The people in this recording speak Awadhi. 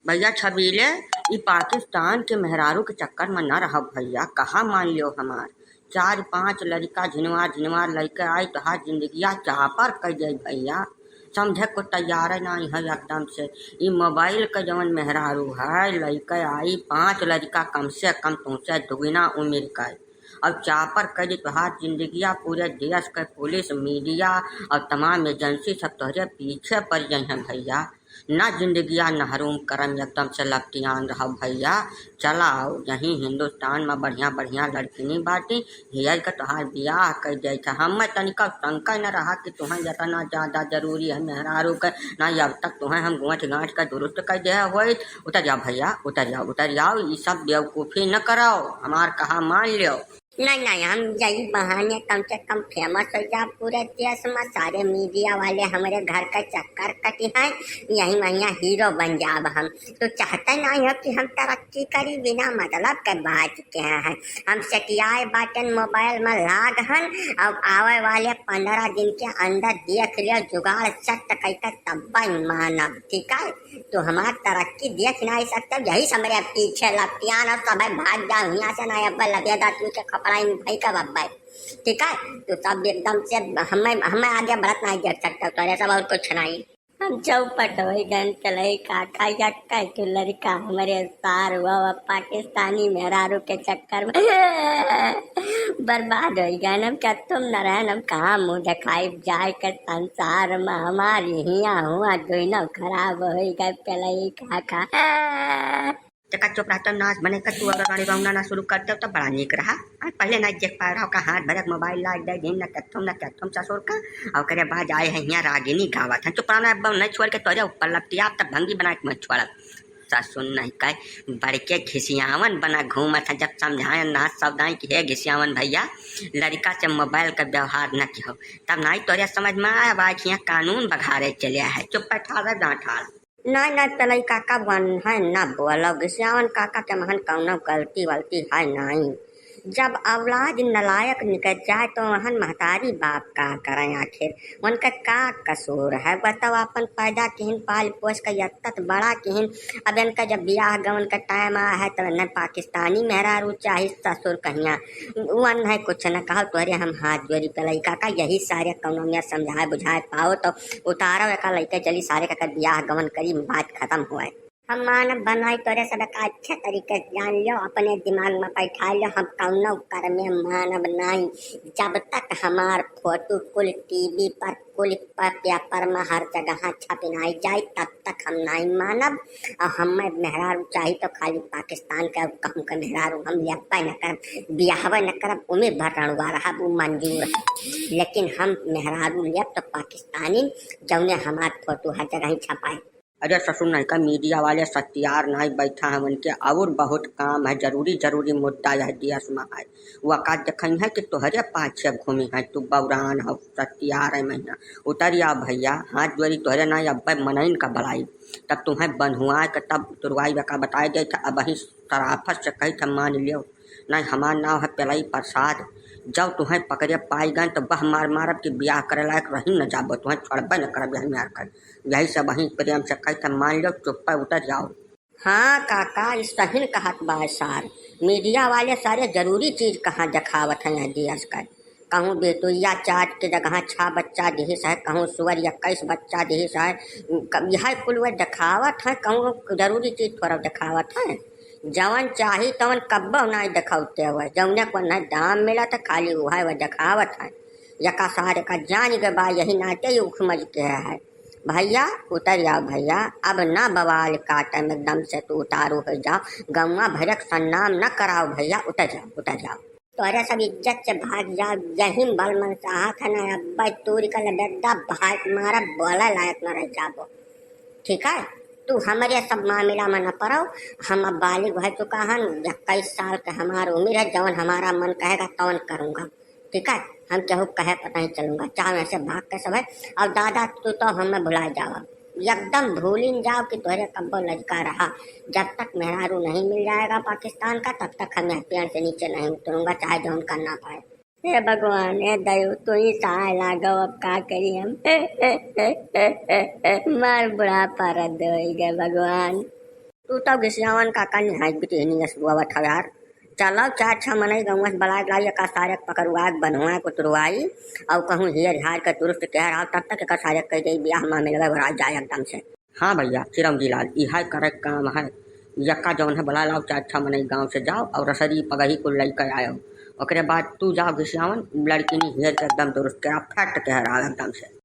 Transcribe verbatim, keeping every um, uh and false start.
भइया छबीले, ई पाकिस्तान के मेहरारू के चक्कर में न रहब भइया, कहा मान लियो हमार। चार पाँच लड़िका झिनवार झिनवार लइके आई, तोहार जिंदगिया चौपट कइ जाई भइया। समझे को तैयार नाहीं है एकदम से। ई मोबाइल के जवन मेहरारू है, लइके आई पाँच लड़िका कम से कम तुमसे दुगुना उम्र के, और चौपट कइ दी तोहार जिंदगिया। पूरे देश के पुलिस, मीडिया और तमाम एजेंसी सब तोहरे पीछे पड़ जइहैं भइया। ना जिंदगिया नहरूम करम, एकदम से लपटियान रहब भइया। चलाओ, यहीं हिंदुस्तान में बढ़िया बढ़िया लड़किनी बाटी, हियर के तोहार बियाह कइ देइत है। हमें तनिका शंका न रहा कि तुहें इतना ज्यादा जरूरी है मेहरारू के। ना अब तक तुहें हम गोंठ गांठ के दुरुस्त कइ देहे होइत। उतर जाओ भइया, उतर जाओ, उतर जाओ, ई सब बेवकूफी न करो, हमार कहा मान लियो। नहीं, नहीं, हम यही बहाने कम से कम famous हो जाब पूरे देश में। सारे मीडिया वाले हमरे घर का चक्कर कटी हैं, यही महिया हीरो बन जाब हम। तो चाहते नहीं हो कि हम तरक्की करी, बिना मतलब के बात के हैं। हम सेटियाए बाटन मोबाइल में लाग हन, अब आवे वाले पन्द्रह दिन के अंदर देख लियो जुगाड़ सट कइके तब मानब, ठीक है? तो हमार तरक्की देख नहीं सकते, यही से हमरे पीछे लपटियान और सब भाग जाओ यहाँ से, ना अब लबेदा तू के खपड़ा इन भाई का बब्बा, ठीक है? तो सब एकदम से हमें, हमें आगे बढ़त नहीं देख सकते, तोरे सब और कुछ नहीं। हम चौपट हो गए, चले काका, यक्का के लड़का हमरे सार हुआ, वह पाकिस्तानी मेहरारू के चक्कर में बर्बाद हो गए। हम क्या तुम न रहन, हम कहाँ मुँह दिखाई जाए के संसार में, हमारी हिया हुआ दोनों खराब हो गए, चले काका। चका चुप रहता नाच बने का, तू अगर गाड़ी रौना ना शुरू कर दे तो बड़ा नीक रहा। आ, पहले ना देख पा रहा का हाथ भरक मोबाइल लाग दे, दिन ना कथम ना कथम ससुर का। और करे बाद आए हैं यहाँ रागिनी गावत हैं, चुप रहना अब नहीं छोड़ के तोरे ऊपर लपटिया, तब भंगी बना के मत छोड़ब। ससुर नहीं कहे, बड़के घिसियावन बना घूमत है। जब समझाए ना सब दाई कि हे घिसियावन भइया, लड़िका से मोबाइल का व्यवहार न किहो, तब नहीं तोरे समझ में आए। अब आज यहाँ कानून बघारे चले है, चुप बैठा रह जहाँ ठाड़। नहीं, नहीं, पेलई काका बन है, ना बोलो, घिसियावन काका के महन कौनो गलती वलती है नहीं। जब औलाद नलायक निकल जाए तो वहन महतारी बाप का करें आखिर, उनका का कसूर है बताओ? अपन पैदा किहिन, पाल पोस के यत्तत बड़ा किहिन, अब इनका जब बियाह गवन का टाइम आ है तब इन्हें पाकिस्तानी मेहरारू चाही ससुर कहिया, उ अन्हे कुछ न कहो। तोहरे हम हाथ जोड़ी पेलई काका, यही सारे कौनो में समझाए बुझाए पाओ तो उतारो एका लइके चली, सारे का बियाह गवन करी, बात खत्म हुए। हम मानब बनाई तोरे सब का अच्छे तरीके से जान लियो, अपने दिमाग में बैठा लियो, हम कौनो कर में मानब नहीं। जब तक हमार फोटो कुल टीवी पर, कुल प-, पेपर में हर जगह छप नहीं जाए, तब तक हम नहीं मानब। और हमें मेहरारू चाही तो खाली पाकिस्तान के, और कहूँ के मेहरारू हम लेबे न करब, बियाहबे न करब, उमे भटनुआ रहब, उ मंजूर है। लेकिन हम मेहरारू लेब तो पाकिस्तानी, जौने हमार फोटो हर जगह ही छपाए। अरे ससुर नहीं का मीडिया वाले सत्यार नहीं बैठा है, उनके और बहुत काम है, जरूरी जरूरी मुद्दा यह देश में है। वह का देखई है कि तोहरे पाछे घूमी है, तू बौरान हो, सत्यार है महीना। उतर या भइया, हाथ जोड़ी तोहरे ना अब्बे मनइन का बलाई, तब तुम्हें बन्हुआ के तब तुरवाई बका बताए दे था। अब ही सराफत से कही था मान लियो, नहीं हमार नाव है पेलई प्रसाद। जब तुम्हें पकड़े पाई गए तो बह मार मारब कि बियाह करे लायक रही न जाबो, तुम्हें छोड़बे न करब यही मार कर। यही सब वहीं प्रेम से कही था मान लियो, चुप्पे उतर जाओ। हाँ काका, ई सही न कहत बा सार। मीडिया वाले सारे जरूरी चीज कहाँ देखावत हैं यह देश का। कहूँ बेटुइया चाट के जगह छह बच्चा दिहिस है, कहूँ सुअर इक्कीस बच्चा दिहिस है। क-, यह कुल वे देखावत हैं, कहूँ जरूरी चीज थोड़ा देखावत हैं। जवन चाही तवन कब्बो नाई देखावते हुए, जौने को नहीं दाम मिला था खाली वह वे देखावत हैं। यका सारे का जान के बा, यही नाते ही उखमज के है। भइया, उतर जाओ भइया, अब ना बवाल काटे में एकदम से तू उतारू हो जाओ, गौवा भरक सन्नाम न कराओ भइया, उतर जाओ, उतर जाओ। तोरे सब इज्जत से भाग जाओ, यही बल मन चाहत है ना, अब तूरी का लबेदा भाग मारा, बोले लायक न रह जाबो। ठीक है, तू हमरे सब मामला में न पड़ो, हम अब बालिग हो चुका हन, इक्कीस साल के हमार उम्र है, जवन हमारा मन कहेगा तवन करूँगा। ठीक है, हम केहू कहे पर नहीं चलूंगा, चाहे ऐसे भाग के सब है। और दादा तू तो हमें भुला जाओ, एकदम भूलिन जाओ कि तोहरे कब्बो लड़का रहा। जब तक मेहरारू नहीं मिल जाएगा पाकिस्तान का, तब तक हम यहाँ पेड़ से नीचे नहीं उतरूंगा, चाहे जौन करना पड़े। हे भगवान, हे दयू, तू ही सहाय लागो, अब का करी हम। मार बुढ़ापा रद्द होई गए भगवान। तू तो घिसियावन का कल निहाई बिटिहनी अस बोवत हव यार। चलो चार छह मनई गौवा से बलाय लाई, एका सारे पकड़ुआ के बन्हुआ के उतरवाई, और कहूँ हेर हार के दुरुस्त कह रहा, तब तक एका सारे कह दे बियाह मामिला भरा जाए एकदम से। हाँ भैया चिरौंजी लाल, इहै करे काम है। यक्का जौन है बलाय लाओ, चार छह मनई गाँव से जाओ और रसरी पगही कुल लइके आयो। ओकरे बाद तू जाओ घिसियावन, लड़किनी हेर के एकदम दुरुस्त करा, फट कह रहा एकदम से।